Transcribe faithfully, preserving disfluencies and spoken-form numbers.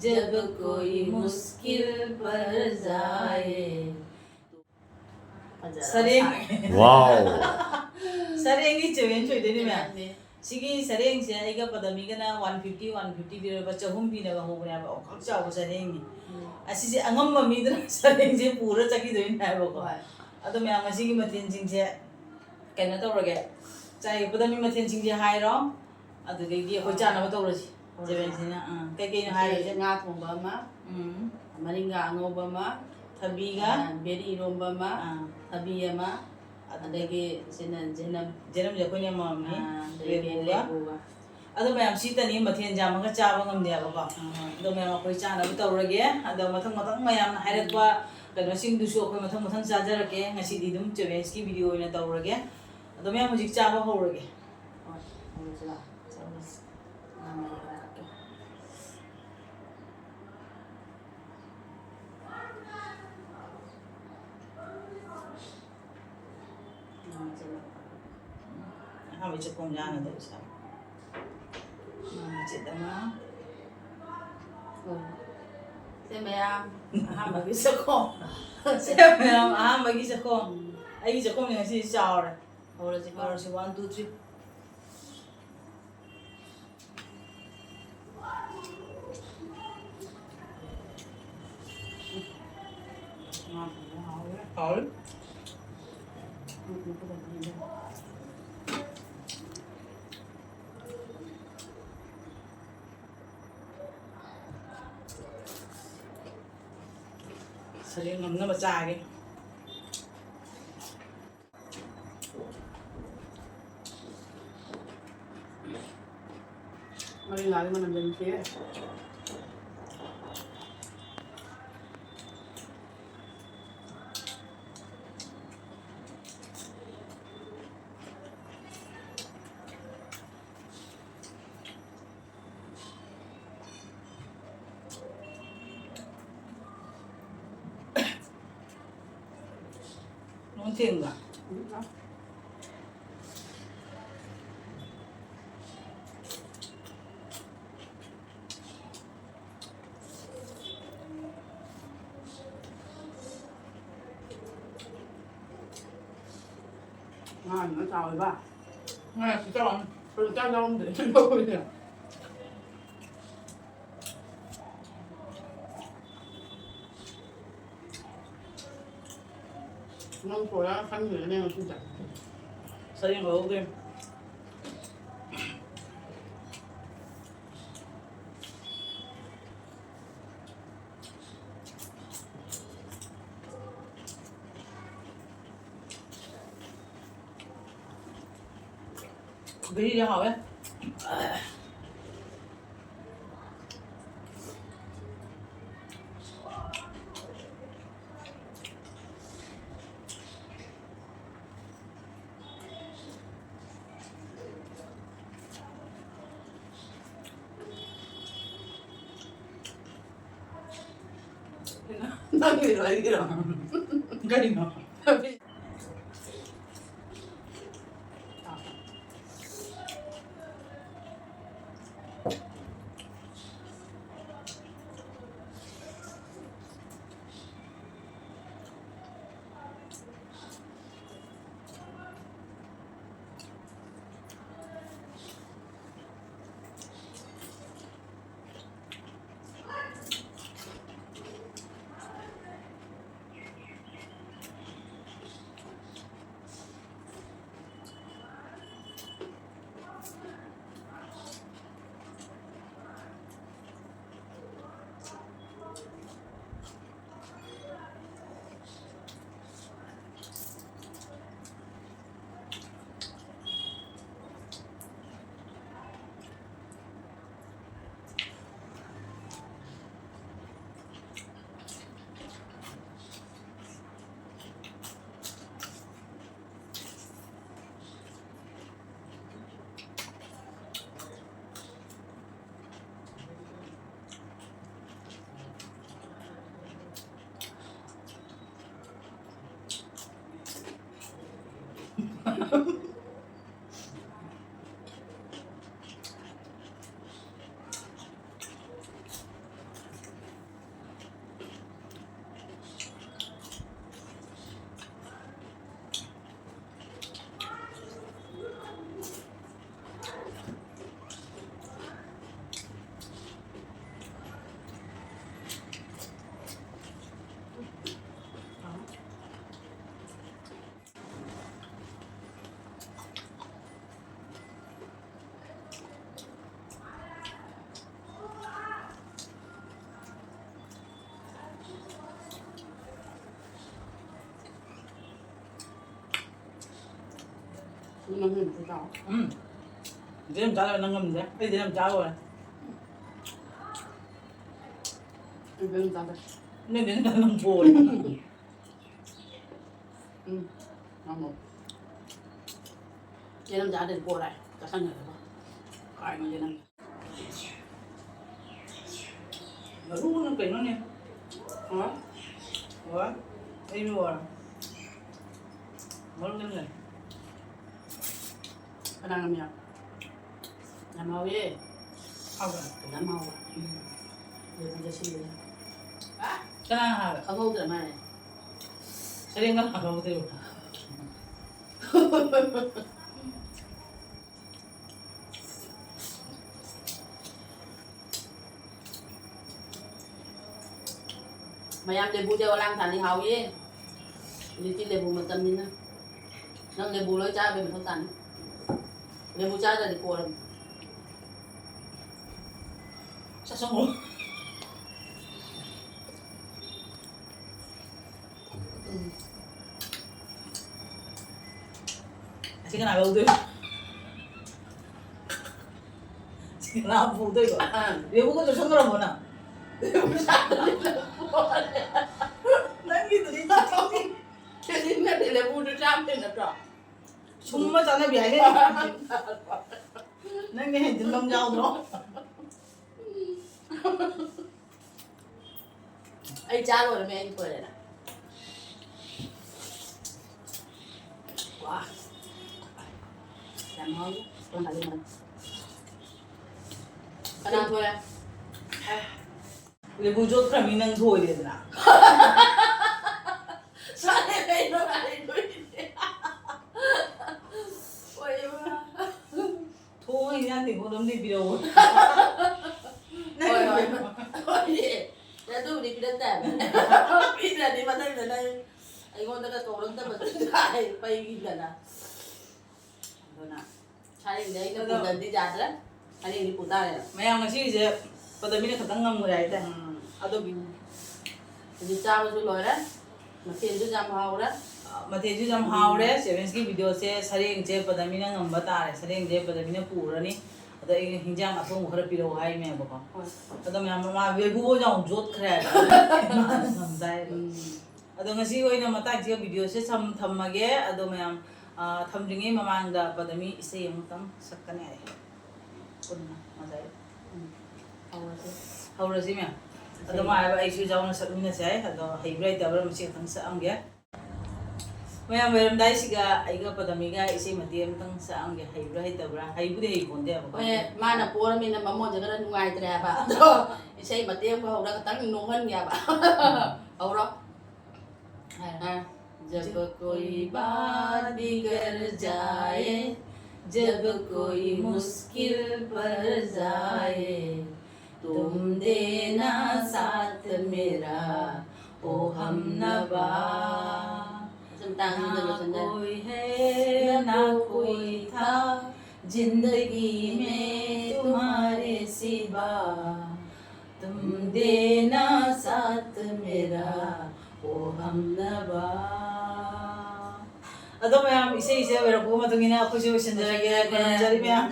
जब कोई मुश्किल पड़ जाए. ꯐꯖꯔꯕ ꯁꯔꯦꯡ. ꯁꯥꯔꯦ. Wow. ꯁꯔꯦꯡꯒꯤ ꯆꯦꯂꯦꯟꯖ ꯑꯣꯏꯗꯣꯏꯅꯤ ꯃꯌꯥꯝ. ꯃꯌꯥꯝꯅꯦ. ꯁꯤꯒꯤ ꯁꯔꯦꯡꯁꯦ ꯑꯩꯒ ꯄꯗꯃꯤꯒꯅ ꯋꯥꯟ ꯐꯤꯐꯇꯤ, ꯋꯥꯟ ꯐꯤꯐꯇꯤ ꯄꯤꯔꯒ ꯂꯨꯄꯥ ꯆꯍꯨꯝ ꯄꯤꯅꯕ ꯍꯧꯕꯅꯦꯕ. ꯑꯣꯈꯥꯛ ꯆꯥꯎꯕ ꯁꯔꯦꯡꯅꯤ. ꯎꯝ. ꯑꯁꯤꯁꯦ ꯑꯉꯝꯕ ꯃꯤꯗꯨꯅ ꯁꯔꯦꯡꯁꯦ ꯄꯨꯔ ꯆꯠꯈꯤꯗꯣꯏꯅꯦ ꯍꯥꯏꯕꯀꯣ. ꯍꯣꯏ. ꯑꯗꯣ ꯃꯌꯥꯝ, ꯉꯁꯤꯒꯤ ꯃꯊꯦꯜꯁꯤꯡꯁꯦ ꯀꯩꯅꯣ ꯇꯧꯔꯒꯦ. ꯆꯥꯏ, ꯄꯗꯃꯤ, ꯃꯊꯦꯜꯁꯤꯡꯁꯦ ꯍꯥꯏꯔꯣ. ꯑꯗꯨꯗꯒꯤ ꯑꯩꯈꯣꯏ ꯆꯥꯅꯕ ꯇꯧꯔꯁꯤ. ꯍꯣꯏ. ꯆꯦꯂꯦꯟꯖꯁꯤꯅ, ꯑꯥ, ꯀꯩꯀꯩꯅꯣ ꯉꯁꯤ ꯍꯥꯏꯔꯤꯁꯦ? ꯉꯥ ꯊꯣꯡꯕ ꯑꯃ, ꯎꯝ. ꯃꯔꯤꯡꯒꯥ ꯑꯉꯧꯕ ꯑꯃ, ꯊꯕꯤꯒ? ꯑꯥ, ꯕꯦꯔꯤ ꯏꯔꯣꯝꯕ ꯑꯃ, ꯑꯥ. ꯊꯕꯤ ꯑꯃ, ꯑꯗꯨꯒ ꯑꯗꯒꯤ ꯁꯤꯅ ꯖꯦꯅꯝ. ꯖꯦꯅꯝꯁꯦ ꯑꯩꯈꯣꯏꯅ ꯃꯝꯃꯤ. ꯑꯥ, ꯑꯗꯒꯤ ꯂꯦꯕꯨꯒ. ꯂꯦꯕꯨꯒ. ꯑꯗꯣ ꯃꯌꯥꯝ, ꯁꯤꯇꯅꯤ ꯃꯊꯦꯜ ꯌꯥꯝꯃꯒ ꯆꯥꯕ ꯉꯝꯗꯦꯕꯀꯣ. ꯑꯥ. ꯑꯗꯣ ꯃꯌꯥꯝ, ꯑꯩꯈꯣꯏ ꯆꯥꯅꯕ ꯇꯧꯔꯒꯦ. ꯑꯗꯣ ꯃꯊꯪ ꯃꯊꯪ ꯃꯌꯥꯝꯅ ꯍꯥꯏꯔꯛꯄ ꯀꯩꯅꯣꯁꯤꯡꯗꯨꯁꯨ ꯑꯩꯈꯣꯏ ꯃꯊꯪ ꯃꯊꯪ ꯆꯥꯖꯔꯛꯀꯦ. ꯉꯁꯤꯗꯤ ꯑꯗꯨꯝ ꯆꯦꯂꯦꯟꯖꯀꯤ ꯚꯤꯗꯤꯑꯣ ꯑꯣꯏꯅ ꯇꯧꯔꯒꯦ. ꯑꯗꯣ ꯃꯌꯥꯝ, ꯍꯧꯖꯤꯛ ꯆꯥꯕ ꯍꯧꯔꯒꯦ꯫ ꯍꯣꯏ, ꯍꯧꯔꯁꯤꯔꯣ? ꯆꯠꯂꯁꯤ꯫ ꯅꯪ ꯃꯔꯤ ꯍꯥꯏꯔꯛꯀꯦ꯫ ꯅꯪ ꯆꯠꯂꯣ꯫ ꯑꯍꯥꯟꯕ ꯆꯥꯛꯈꯣꯝ ꯌꯥꯅꯗꯕ ꯁꯥ꯫ ꯅꯪ ꯃꯆꯦꯠ ꯑꯃ꯫ ꯍꯣꯏ꯫ ꯁꯦ ꯃꯌꯥꯝ, ꯑꯍꯥꯟꯕꯒꯤ ꯆꯥꯛꯈꯣꯝ꯫ ꯁꯦ ꯃꯌꯥꯝ, ꯑꯍꯥꯟꯕꯒꯤ ꯆꯥꯛꯈꯣꯝ꯫ ꯎꯝ꯫ ꯑꯩꯒꯤ ꯆꯥꯛꯈꯣꯝꯁꯦ ꯉꯁꯤ ꯆꯥꯎꯔꯦ꯫ ꯍꯧꯔꯁꯤꯀꯣ꯫ ꯍꯧꯔꯁꯤ, one, two, three꯫ ꯍꯥꯎꯔꯦ꯫ ꯁꯔꯦꯡ ꯉꯝꯅꯕ ꯆꯥꯒꯦ꯫ ꯃꯔꯤ ꯉꯥꯒꯤ ꯃꯅꯝꯗꯤ ꯅꯨꯡꯁꯤꯌꯦ꯫ ꯅꯨꯡꯊꯤꯜꯗ꯫ ꯉꯥꯗꯨꯅ ꯆꯥꯎꯋꯦꯕ꯫ ꯉꯥ ꯈꯨꯆꯥꯎ ꯑꯃ꯫ ꯑꯩꯈꯣꯏ ꯆꯥꯛ ꯆꯥꯔꯝꯗꯦ꯫ ꯂꯧꯕꯅꯦ꯫ ꯅꯪ ꯄꯨꯔꯥ ꯈꯪꯗ꯭ꯔꯦꯅꯦ ꯉꯁꯤꯗꯤ꯫ ꯁꯔꯦꯡ ꯂꯧꯍꯧꯗ꯭ꯔꯦ꯫ ꯘꯤꯁꯦ ꯍꯥꯎꯋꯦ꯫ ꯅꯪꯒꯤꯔꯣ ꯑꯩꯒꯤꯔꯣ? ꯀꯔꯤꯅꯣ? ꯎꯝ꯫ ꯏꯆꯦ ꯌꯥꯝ ꯆꯥꯔꯣꯏ, ꯅꯪ ꯉꯝꯗꯦ꯫ ꯑꯩꯗꯤ ꯌꯥꯝ ꯆꯥꯔꯣꯏ꯫ ꯏꯆꯦ ꯌꯥꯝ ꯆꯥꯔꯣꯏ꯫ ꯅꯪꯗꯤ ꯅꯪ ꯄꯣꯔꯦ꯫ ꯎꯝ꯫ ꯉꯝꯃꯣ꯫ ꯏꯆꯦ ꯌꯥꯝ ꯆꯥꯗ꯭ꯔꯗꯤ ꯄꯣꯔꯦ꯫ ꯆꯥꯁꯟꯈ꯭ꯔꯦꯕ꯫ ꯀꯥꯏꯅꯣ ꯏꯆꯦ ꯅꯪ꯫ ꯃꯔꯨꯅ ꯀꯩꯅꯣꯅꯦ? ꯍꯣꯏ꯫ ꯍꯣꯏ꯫ ꯑꯩꯁꯨ ꯍꯣꯏ꯫ ꯃꯔꯨ ꯅꯪ ꯂꯩ꯫ ꯀꯅꯥꯅ ꯃꯌꯥꯝ? ꯌꯥꯝ ꯍꯥꯎꯋꯦ꯫ ꯍꯥꯎꯕ꯭ꯔꯥ? ꯌꯥꯝ ꯍꯥꯎꯕ꯫ ꯎꯝ꯫ ꯌꯦꯔꯨꯝꯁꯦ ꯁꯤꯜꯂꯦ꯫ ꯀꯅꯥꯅ ꯍꯥꯏꯕ? ꯈꯪꯍꯧꯗ꯭ꯔ ꯃꯥꯜꯂꯦ꯫ ꯁꯔꯦꯡ ꯀꯅꯥ ꯈꯪꯍꯧꯗꯣꯏꯕ? ꯃꯌꯥꯝ ꯂꯦꯕꯨꯁꯦ ꯑꯣꯂꯥꯡ ꯊꯥꯅꯤ ꯍꯥꯎꯌꯦ꯫ ꯍꯧꯖꯤꯛꯇꯤ ꯂꯦꯕꯨ ꯃꯇꯝꯅꯤꯅ꯫ ꯅꯪ ꯂꯦꯕꯨ ꯂꯣꯏ ꯆꯥꯕꯩ ꯃꯊꯧ ꯇꯥꯅꯤ꯫ ꯂꯦꯕꯨ ꯆꯥꯗ꯭ꯔꯗꯤ ꯄꯣꯔꯝꯅꯤ꯫ ꯆꯥꯁꯟꯈ꯭ꯔꯣ꯫ ꯎꯝ꯫ ꯑꯁꯤ ꯀꯅꯥ ꯂꯧꯗꯣꯏꯕ? ꯑꯁꯤ ꯀꯅꯥ ꯄꯨꯗꯣꯏꯕ? ꯑꯥ꯫ ꯂꯦꯕꯨꯒ ꯇꯣꯠꯁꯟꯈ꯭ꯔꯕꯣ ꯅꯪ? ꯂꯦꯕꯨ ꯆꯥꯗꯣꯏꯅꯦ꯫ ꯅꯪꯒꯤꯗꯨꯗꯤ ꯆꯥꯊꯣꯛꯈꯤ꯫ ꯀꯦꯖꯤ ꯅꯠꯇꯦ, ꯂꯦꯕꯨꯗꯨ ꯆꯥꯝꯗꯣꯏ ꯅꯠꯇ꯭ꯔꯣ? ꯁꯨꯝ ꯑꯃ ꯆꯥꯅꯕꯤ ꯍꯥꯏꯅꯩ꯫ ꯅꯪꯅ ꯍꯦꯟꯖꯤꯟꯕ ꯑꯃ ꯌꯥꯎꯗ꯭ꯔꯣ? ꯑꯩ ꯆꯥ ꯂꯣꯏꯔꯝꯃꯦ, ꯑꯩ ꯂꯣꯏꯔꯦꯅ꯫ ꯋꯥ꯫ ꯌꯥꯝ ꯍꯥꯎꯋꯤ꯫ ꯀꯅꯥ ꯊꯣꯏꯔꯦ? ꯂꯦꯕꯨ ꯆꯣꯠꯈ꯭ꯔꯃꯤ ꯅꯪ ꯊꯣꯏꯔꯦꯗꯅ꯫ ꯁꯥꯔꯦ ꯀꯩꯅꯣ ꯍꯥꯏꯗꯣꯏꯅꯦ꯫ ꯍꯣꯏ, ꯏꯃꯥ꯫ ꯊꯣꯡ ꯏꯟꯖꯥꯡ ꯇꯦꯡꯀꯣꯠ ꯑꯃꯗꯤ ꯄꯤꯔꯛꯑꯣ꯫ ꯍꯣꯏ, ꯍꯣꯏ꯫ ꯍꯣꯏ꯫ ꯑꯦ, ꯑꯗꯨꯕꯨꯗꯤ ꯄꯤꯔꯛꯇꯦ ꯍꯥꯏꯕ꯫ ꯄꯤꯗ꯭ꯔꯗꯤ ꯃꯊꯪꯗ ꯅꯪ ꯑꯩꯉꯣꯟꯗꯒ ꯀꯧꯔꯛꯇꯕꯗꯨꯗ ꯑꯩ ꯄꯩꯈꯤꯗꯅ꯫ ꯑꯗꯨꯅ ꯁꯥꯔꯦꯡꯗꯤ ꯑꯩꯅ ꯑꯗꯣ ꯄꯨꯗ꯭ꯔꯗꯤ ꯌꯥꯗ꯭ꯔꯦ꯫ ꯁꯥꯔꯦꯡꯗꯤ ꯄꯨ ꯇꯥꯔꯦꯅ꯫ ꯃꯌꯥꯝ ꯉꯁꯤꯒꯤꯁꯦ ꯄꯗꯃꯤꯅ ꯈꯛꯇꯪ ꯉꯝꯈ꯭ꯔꯦ ꯍꯥꯏꯇꯥꯔꯦ꯫ ꯎꯝ꯫ ꯑꯗꯨꯒꯤ ꯍꯧꯖꯤꯛ ꯆꯥꯕꯁꯨ ꯂꯣꯏꯔꯦ꯫ ꯃꯊꯦꯜꯁꯨ ꯌꯥꯝ ꯍꯥꯎꯔꯦ꯫ ꯃꯊꯦꯜꯁꯨ ꯌꯥꯝ ꯍꯥꯎꯔꯦ꯫ ꯆꯦꯕꯦꯟꯁꯀꯤ ꯚꯤꯗꯤꯑꯣꯁꯦ ꯁꯔꯦꯡꯁꯦ ꯄꯗꯃꯤꯅ ꯉꯝꯕ ꯇꯥꯔꯦ꯫ ꯁꯔꯦꯡꯁꯦ ꯄꯗꯃꯤꯅ ꯄꯨꯔꯅꯤ꯫ ꯑꯗꯣ ꯑꯩ ꯍꯤꯟꯖꯥꯡ ꯑꯊꯣꯡꯕ ꯈꯔ ꯄꯤꯔꯛꯑꯣ ꯍꯥꯏꯃꯦꯕꯀꯣ꯫ ꯍꯣꯏ꯫ ꯑꯗꯣ ꯃꯌꯥꯝ ꯃꯃꯥ ꯕꯦꯕꯨ ꯍꯣꯏꯅ ꯑꯃꯨꯛ ꯌꯣꯠꯈ꯭ꯔꯦ ꯍꯥꯏꯕ꯫ ꯃꯥꯅ ꯉꯝꯗꯥꯏ꯫ ꯎꯝ꯫ ꯑꯗꯣ ꯉꯁꯤꯒꯤ ꯑꯣꯏꯅ ꯃꯇꯥꯡꯁꯤꯒ ꯚꯤꯗꯤꯑꯣꯁꯦ ꯁꯝ ꯊꯝꯃꯒꯦ꯫ ꯑꯗꯣ ꯃꯌꯥꯝ, ꯑ, ꯊꯝꯗ꯭ꯔꯤꯉꯩ ꯃꯃꯥꯡꯗ ꯄꯗꯃꯤ ꯏꯁꯩ ꯑꯃꯇꯪ ꯁꯛꯀꯅꯤ ꯍꯥꯏꯌꯦ꯫ ꯄꯨꯟꯅ ꯉꯁꯥꯏ꯫ ꯎꯝ꯫ ꯍꯧꯔꯁꯤ꯫ ꯍꯧꯔꯁꯤ ꯃꯌꯥꯝ꯫ ꯑꯗꯣ ꯃꯥ ꯍꯥꯏꯕ ꯑꯩꯁꯨ ꯌꯥꯎꯅ ꯁꯛꯃꯤꯟꯅꯁꯦ ꯍꯥꯏ꯫ ꯑꯗꯣ ꯍꯩꯕ꯭ꯔꯥ ꯍꯩꯇꯕ꯭ꯔꯥ ꯃꯁꯤ ꯈꯛꯇꯪ ꯁꯛꯑꯝꯒꯦ꯫ ꯃꯌꯥꯝ ꯂꯣꯏꯔꯝꯗꯥꯏꯁꯤꯒ ꯑꯩꯒ ꯄꯗꯃꯤꯒ ꯏꯁꯩ ꯃꯇꯦꯛ ꯑꯃꯇꯪ ꯁꯛꯑꯝꯒꯦ꯫ ꯍꯩꯕ꯭ꯔꯥ ꯍꯩꯇꯕ꯭ꯔꯥ? ꯍꯩꯕꯨꯗꯤ ꯍꯩꯄꯣꯟꯇꯦꯕꯀꯣ꯫ ꯍꯣꯏ, ꯃꯥꯅ ꯄꯣꯔꯃꯤꯅ ꯃꯃꯣꯟꯁꯦ ꯈꯔ ꯅꯨꯡꯉꯥꯏꯇ꯭ꯔꯦ ꯍꯥꯏꯕ꯫ ꯑꯗꯣ ꯏꯁꯩ ꯃꯇꯦꯛ ꯑꯃ ꯍꯧꯔꯒ ꯈꯇꯪ ꯅꯣꯛꯍꯟꯒꯦ ꯍꯥꯏꯕ꯫ ꯍꯧꯔꯣ꯫ ꯍꯥꯏꯔꯣ꯫ ꯑꯥ꯫ जब कोई बात बिगड़ जाए, जब कोई मुश्किल पड़ जाए, तुम देना साथ मेरा, ओ हमनवा। ꯁꯨꯝ ꯇꯥꯡ ꯁꯨꯝ ꯆꯠꯂꯣ, ꯁꯨꯝ ꯆꯠꯂꯣ꯫ कोई है ना कोई था जिंदगी में तुम्हारे सिवा, तुम देना साथ मेरा, ओ हमनवा. ꯑꯗꯣ ꯃꯌꯥꯝ, ꯏꯁꯩꯁꯦ ꯂꯣꯏꯔꯛꯄ ꯃꯇꯨꯡ ꯏꯟꯅ ꯑꯩꯈꯣꯏꯁꯨ ꯂꯣꯏꯁꯤꯟꯖꯔꯒꯦ꯫ ꯈꯨꯔꯨꯝꯖꯔꯤ ꯃꯌꯥꯝ꯫